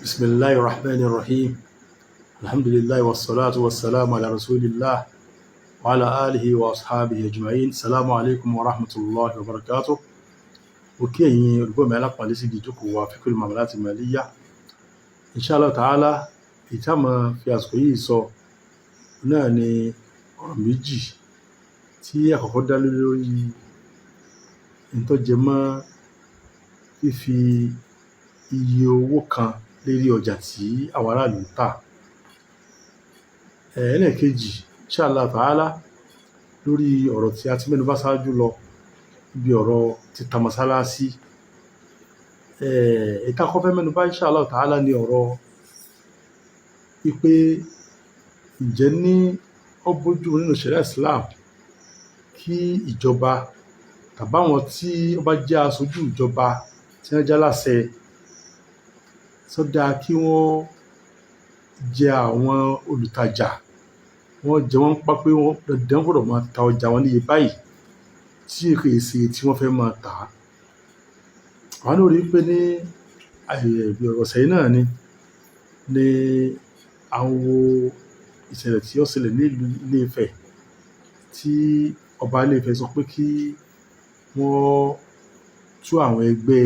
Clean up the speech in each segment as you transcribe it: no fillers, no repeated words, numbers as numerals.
بسم الله الرحمن الرحيم، الحمد لله والصلاة والسلام على رسول الله وعلى آله وأصحابه أجمعين. السلام عليكم ورحمة الله وبركاته. Mo kí ẹ̀yin olùgbọ́ mi alápọ̀nlé síbi ìjókòó wa Fiqhul Muamalat Maliyya. Inshallah ta'ala, èyí tá a máa fi àsìkò yìí sọ náà ni ọ̀rọ̀ méjì tí àkọ́kọ́ dá lé lórí n tó jẹ mọ́ fífi iye owó kan lérí ọjà tí àwọn aráàlú ń tà. Ẹlẹ́ẹ̀kejì, inshallah ta'ala, lórí ọ̀rọ̀ tí a ti mẹ́nu bà ṣáájú lọ níbi ọ̀rọ̀ títa mọ́sálásí. Èyí tá a kọ́kọ́ fẹ́ mẹ́nu bà, inshallah ta'ala, ní ọ̀rọ̀ wípé ǹjẹ́ ní ó bójú mu nínú Sharia Islam kí ìjọba tàbí àwọn tí ó bá jẹ́ aṣojú ìjọba tí wọ́n jẹ́ aláṣẹ, ṣó dáa kí wọ́n jẹ àwọn olùtajà, wọ́n jẹ wọ́n nípá pé wọ́n dandan gbọ́dọ̀ máa ta ọjà wọn níye báyìí tí kì í ṣe tí wọ́n fẹ́ máa tà á? Àwa náà rí i pé ní ọ̀sẹ̀ yìí náà ni à ń wo ìṣẹ̀lẹ̀ tí ó ṣẹlẹ̀ ní ìlú Ilé-Ifẹ̀, tí ọba Ilé-Ifẹ̀ sọ pé kí wọ́n tú àwọn ẹgbẹ́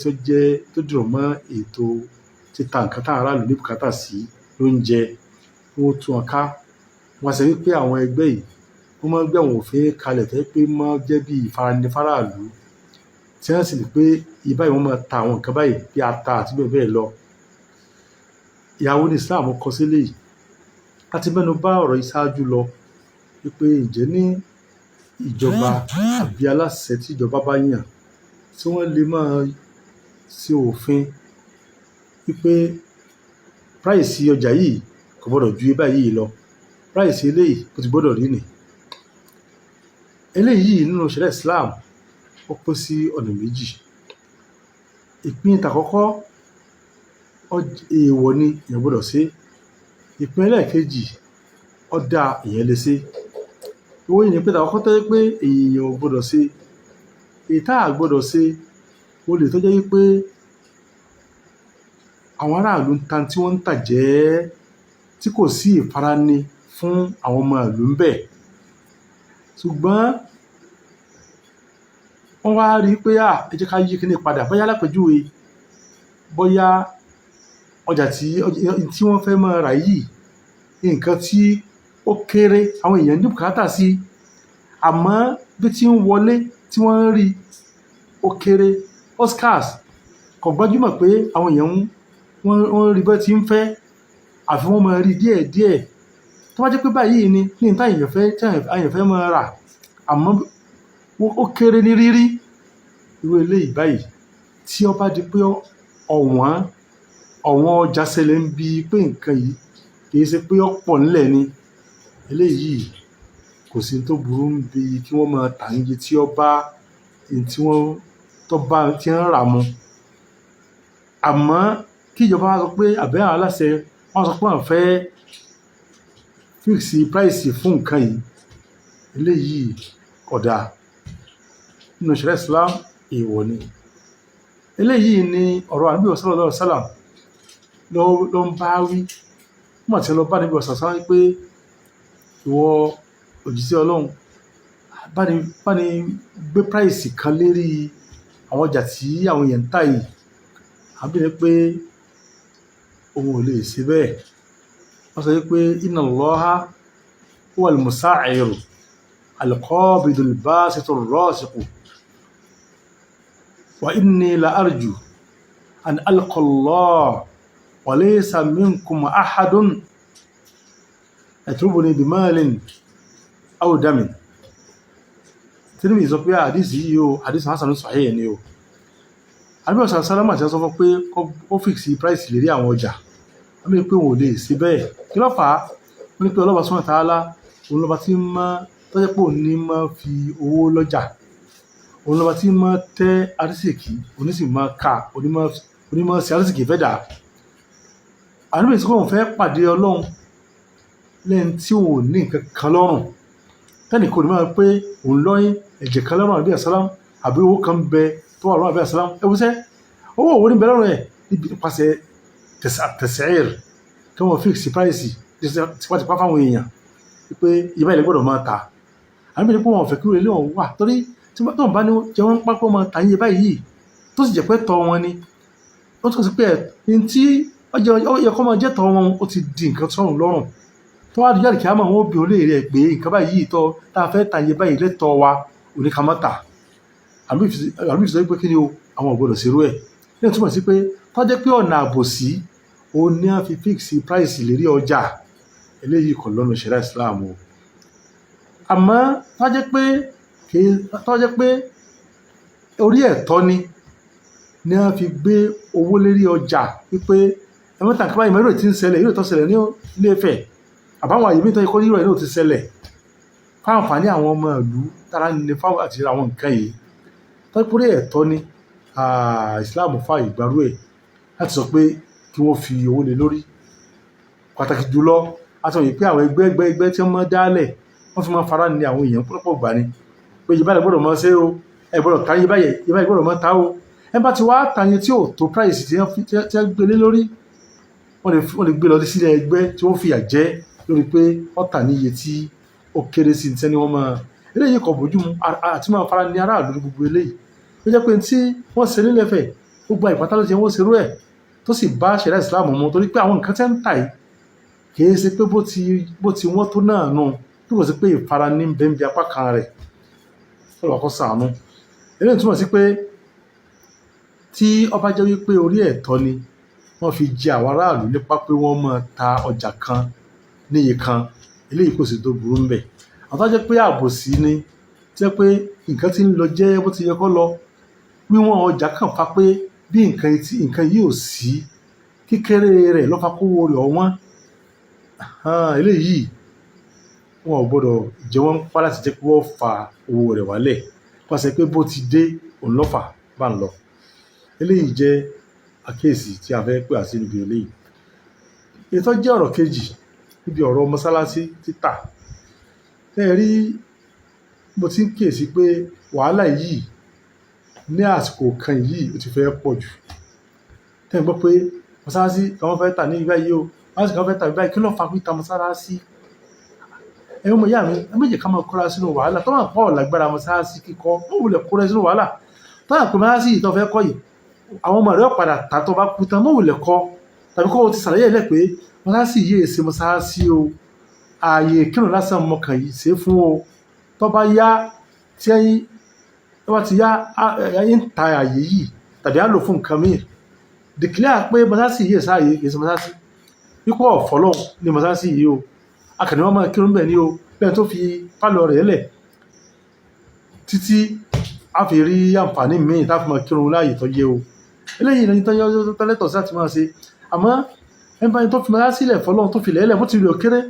tí ó jẹ́ tó dìrọ̀ mọ́ ètò títa nǹkan táwọn aráàlú ní bùkátà sí lóúnjẹ, kí wọ́n tú wọn ká. Wọ́n sọ wípé àwọn ẹgbẹ́ yìí, wọ́n máa ń gbé àwọn òfin kalẹ̀ tó jẹ́ pé máa ń jẹ́ bí ìfaranini fáráàlú, tí wọ́n sì ní pé iye báyìí wọ́n máa ta àwọn nǹkan báyìí bí ata àti bẹ́ẹ̀ bẹ́ẹ̀ lọ. Ìhà wo ni Islam kọ sí eléyìí? A ti mẹ́nu bà ọ̀rọ̀ yìí ṣáájú lọ wípé ǹjẹ́ ní ìjọba àbí aláṣẹ tí ìjọba bá yàn, tí wọ́n lè máa ṣe òfin wípé price ọjà yìí kò gbọdọ̀ ju iye báyìí lọ, price eléyìí bó ti gbọdọ̀ rí nìí. Eléyìí nínú Sharia Islam, ó pín sí ọ̀nà méjì. Ìpín tàkọ́kọ́, èèwọ̀ ni, èèyàn ò gbọdọ̀ ṣe. Ìpín ẹlẹ́ẹ̀kejì, ó dáa, èèyàn lè ṣe. Èwo ni ìpín tàkọ́kọ́ tó jẹ́ pé èèyàn ò gbọdọ̀ ṣe? Èyí tá a gbọdọ̀ ṣe, òun lèyí tó jẹ́ wípé àwọn aráàlú ń ta tí wọ́n ń tà jẹ́, tí kò sí ìfarani fún àwọn ọmọ ìlú ńbẹ̀. Ṣùgbọ́n wọ́n wá rí pé, à, ẹ jẹ́ ká yí kíní padà. Bóyá lápèjúwe, bóyá ọjà tí wọ́n fẹ́ máa rà yìí, nǹkan tí ó kéré, àwọn èèyàn ní bùkátà sí, àmọ́ bí tí ń wọlé tí wọ́n ń rí, ó kéré, ó scarce, kò gbajúmọ̀ pé àwọn èèyàn wọ́n ń rí bó ti ń fẹ́, àfi wọ́n máa rí díẹ̀ díẹ̀. Tó bá jẹ́ pé báyìí ni ní tí èèyàn fẹ́, tí èèyàn fẹ́ máa rà, àmọ́ ó kéré ní rírí, irú eléyìí báyìí, tí ó bá di pé ọ̀wọ́n ọ̀wọ́n ọjà ṣẹlẹ̀ ń bi pé nǹkan yìí kì í ṣe pé ó pọ̀ ńlẹ̀ ni, eléyìí kò sí tó burú ń bi kí wọ́n máa tà níye tí ó bá tí wọ́n tó bá tí ń rà mu. Àmọ́ kí ìjọba wá sọ pé, àbí àwọn aláṣẹ wọ́n sọ pé àwọn fẹ́ fix price fún nǹkan yìí, eléyìí kò dáa nínú Sharia Islam, èèwọ̀ ni. Eléyìí ni ọ̀rọ̀ Ànábì sallallahu alaihi wasallam ló ń bá wí nígbà tí wọ́n lọ bá Ànábì sallallahu alaihi wasallam pé, "Ìwọ òjíṣẹ́ Ọlọ́run, bá ní gbé price kan lérí àwọn ọjà tí àwọn èèyàn ń tà yìí." Ànábì ní pé òun ò lè ṣe bẹ́ẹ̀. Wọ́n sọ wípé inna Allaha huwa al-musa'ir al-qabidu al-basitu ar-rasiqu wa inni la arju an alqa Allah wa laysa minkum ahadun yatlubuni bimalin aw damin. Tirmidhi sọ pé àdìsí yìí o, àdìsí hasan sahih ni o. Ànábì sallallahu alaihi wasallam sọ fún pé kó fix price lérí àwọn ọjà, wọ́n ní pé òun ò lè ṣe bẹ́ẹ̀. Kí ló fà á? Wọ́n ní pé Ọlọ́ba subhanahu wa ta'ala, òun lọ́ba tí ń mọ́ tó jẹ́ pé òun ní máa fi owó lọ́jà, òun lọ́ba tí máa tẹ́ arísìkí, òun ní sì máa ká, òní máa ṣe arísìkí fẹ́ dà. Ànábì sọ pé òun fẹ́ pàdé Ọlọ́run lẹ́yìn tí òun ò ní nǹkan kan lọ́rùn, tẹ́nì kò ní máa pé òun lọ́yìn ẹ̀jẹ̀ kan lọ́rùn àbí àsálàm, àbí owó kan bẹ tó wà lọ́rùn àbí àsálàm. Ẹ wúṣẹ́ owó òwò ní bẹ lọ́rùn ẹ̀. Níbi nípasẹ̀ tẹ̀sẹ̀r, kí wọ́n fix price tipátipá fáwọn èèyàn pé ìbá ilẹ̀ gbọ́dọ̀ máa ta. Ànábì ní pé wọn ò fẹ́ kí ilé wọn wà, torí tí wọ́n bá ní jẹ wọ́n pápá máa ta iye báyìí, tó sì jẹ́ pé tọ́ wọn ni, ó tún sí pé ẹ̀ tí ó yẹ kó máa jẹ́ tọ́ wọn, ó ti di nǹkan sọ́run lọ́rùn tó wá di jáde kí á mọ̀, wọ́n bí olóyè rẹ̀ pé nǹkan báyìí tọ́ tá a fẹ́ ta iye báyìí lẹ́tọ̀ọ́ wa, òní ká má tà. Àbí fi sọ pé kí ni o, àwọn ò gbọdọ̀ ṣerú ẹ̀. Ní ìtumọ̀ sí pé tó jẹ́ pé ọ̀nà àbòsí òun ní a fi fix price lérí ọjà, eléyìí kò lọ́nà ṣẹ̀ríà Islam o. Àmọ́ tó jẹ́ pé orí ẹ̀tọ́ ni a fi gbé owó lérí ọjà wípé ẹ mọ́ta nǹkan báyìí, mẹ́rò tí ń ṣẹlẹ̀ yóò tó ṣẹlẹ̀ ní Ilé Ifẹ̀ àbáwọn àyè mi tó yẹ kó rírọ̀ ẹ̀ náà ti ṣẹlẹ̀ fáǹfààní àwọn ọmọ ìlú tára ní fáwọn àti àwọn nǹkan yìí. Tó jẹ́ pé orí ẹ̀tọ́ ni, Islam fààyè gbárù ẹ̀ láti sọ pé kí wọ́n fi owó lé lórí. Pàtàkì jùlọ, a sọ yìí pé àwọn ẹgbẹ́ ẹgbẹ́ ẹgbẹ́ tí wọ́n máa dálẹ̀, wọ́n fi máa fara ní àwọn èèyàn púpọ̀ gbà ni pé iye báyìí gbọ́dọ̀ máa ṣe o, ẹ gbọ́dọ̀ ta iye báyìí, iye báyìí gbọ́dọ̀ máa ta o. Ẹ bá ti wá ta iye tí ò tó price tí wọ́n gbé lé lórí, wọ́n lè gbé lọ sílẹ̀ ẹgbẹ́ tí wọ́n fìyà jẹ lórí pé wọ́n tà ní iye tí ó kéré sí ní wọ́n máa. Eléyìí kò bójú mu àti máa fara ní aráàlú ní gbogbo eléyìí. Ó jẹ́ pé tí wọ́n ṣe nílẹ̀ Ifẹ̀, gbogbo àìpátá ló ti wọ́n ṣerú ẹ̀, tó sì bá ṣẹ̀ríà Islam mu, torí pé àwọn nǹkan tẹ́ ń tà yìí kì í ṣe pé bó ti wọ́n tó náà nù, bí kò sí pé ìfara ní bẹ́ẹ̀ bí apá kan rẹ̀. Ọlọ́run kó ṣàánú. Eléyìí túmọ̀ sí pé tí ó bá jẹ́ wípé orí ẹ̀tọ́ ni wọ́n fi jẹ àwọn aráàlú nípa pé wọ́n máa ta ọjà kan níye kan, eléyìí kò sì tó burú ń bẹ̀. Àwọn tó jẹ́ pé àbòsí ni, tí jẹ́ pé nǹkan tí ń lọ jẹ́ bó ti yẹ kó lọ, wíwọ́n ọjà kan fa pé bí nǹkan tí nǹkan yìí ò sí, kékeré rẹ̀ ló fa kówó rẹ̀ ọ̀wọ́n. Eléyìí wọn ò gbọdọ̀ jẹ wọ́n pa láti jẹ́ pé wọ́n fa owó rẹ̀ wálẹ̀. Pàṣẹ pé bó ti dé òun ló fà bá ń lọ. Eléyìí jẹ́ àkíyèsí tí a fẹ́ pè á sí níbi eléyìí. Èyí tó jẹ́ ọ̀rọ̀ kejì níbi ọ̀rọ̀ mọ́sálásí títà. Ẹ rí, mo ti ń kíyèsi pé wàhálà yìí ní àsìkò kan yìí ó ti fẹ́ pọ̀ jù. Tẹ́ ẹ gbọ́ pé mọ́sálásí kan wọ́n fẹ́ tà ní ibi báyìí o, mọ́sálásí kan wọ́n fẹ́ tà ní ibi báyìí, kí ló fa títa mọ́sálásí? Ẹ̀yin ọmọ ìyá mi, ẹ má jẹ́ ká máa kóra sínú wàhálà. Tó bá pọ̀ lágbára mọ́sálásí kíkọ́, ó wulẹ̀ kóra sínú wàhálà. Tó bá pé mọ́sálásí yìí tó fẹ́ kọ́ yìí, àwọn ọmọ rẹ̀ ó padà tà tó bá kú tán, má wulẹ̀ kọ́. Tàbí kó o ti ṣàlàyé ẹ̀ lẹ̀ pé mọ́sálásí yìí ṣe mọ́sálásí o, ààyè kírun lásán mọ̀kàn yìí ṣe fún o. Tó bá yá, tí ẹ̀yin tó bá ti yá, ẹ̀yin ń ta ààyè yìí tàbí á lò fún nǹkan míì. Declare pé mọ́sálásí yìí ṣáàyè kì í ṣe mọ́sálásí. Wípé ọ̀fọ̀ lọ́hùn ní mọ́sálásí yìí o. Akànnì wọn máa kírun bẹ́ẹ̀ ni o. Bẹ́ẹ̀ tó fi pálọ̀ rẹ̀ lẹ̀ títí a fi rí àǹfààní míì tá a fi máa kírun láàyè tó yẹ o. Eléyìí ni tó yẹ tó lẹ́tọ̀ọ́ sí láti máa ṣe. Àmọ́ ẹni bá tó fi mọ́sálásí lẹ̀ fọlọ́hun, tó fi lẹ̀ lẹ̀ bó ti rí ó kéré,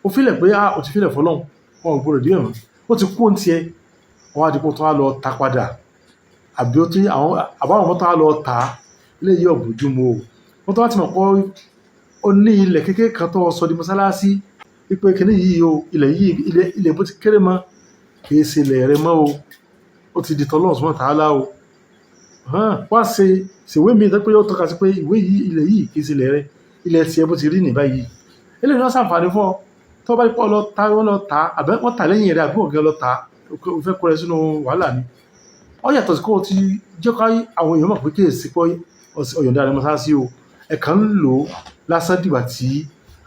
ó fi lẹ̀ pé a ò ti fi lẹ̀ fọlọ́hun, wọn ò gbọdọ̀ dé ẹ̀mọ́. Ó ti kú ohun tiẹ̀, wọ́n á di pé ó tún á lọ ta padà. Àbí ó tún àwọn àbáwọn ọmọ tó á lọ ta, eléyìí ò bójú mu o. Wọ́n tó bá ti mọ̀ pé ó ní ilẹ̀ kékeré kan tó sọ di mọ́sálásí, wípé kíní yìí o, ilẹ̀ yìí, ilẹ̀ bó ti kéré mọ́, kì í ṣe ilẹ̀ rẹ mọ́ o. Ó ti di tọ́lọ́run subhanahu wa ta'ala o. Wá ṣe ṣèwé mi tó pé ó tọ́ka sí pé ìwé yìí, ilẹ̀ yìí kì í ṣe ilẹ̀ rẹ, ilẹ̀ tiẹ̀ bó ti rí ní báyìí. Eléyìí ló ṣàǹfààní fún ọ. Tó bá rí pé ọ lọ ta, wọ́n lọ ta, àbí wọ́n tà lẹ́yìn rẹ àbí wọ́n gan lọ ta, o fẹ́ kó rẹ sínú wàhálà ni. Ó yàtọ̀ sí kó o ti jẹ́ ká àwọn èèyàn mọ̀ pé kí èsì pé ọ̀yọ̀ǹda rẹ mọ́sálásí o. Ẹ kàn ń lò ó lásán dìgbà tí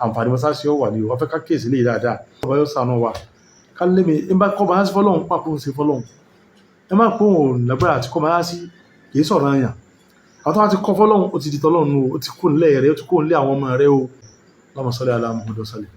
àǹfààní mọ́sálásí ó wà ní o. Wọ́n fẹ́ ká kíyèsí eléyìí dáadáa. Ọba yóò ṣàánú wa. Ká lé mi, ẹ bá kọ́ mọ́sálásí fọlọ́hun, pàpọ̀ ń ṣe fọlọ́hun. Ẹ má pé òun ò lágbára àti kọ́ mọ́sálásí, kì í sọ̀rọ̀ àyàn. Àwọn tó bá ti kọ́ fọlọ́hun, ó ti di tọ́lọ́run o, ó ti kó nílẹ̀ rẹ, ó ti kó nílé àwọn ọmọ rẹ o. Allahumma salli ala Muhammad wa sallim.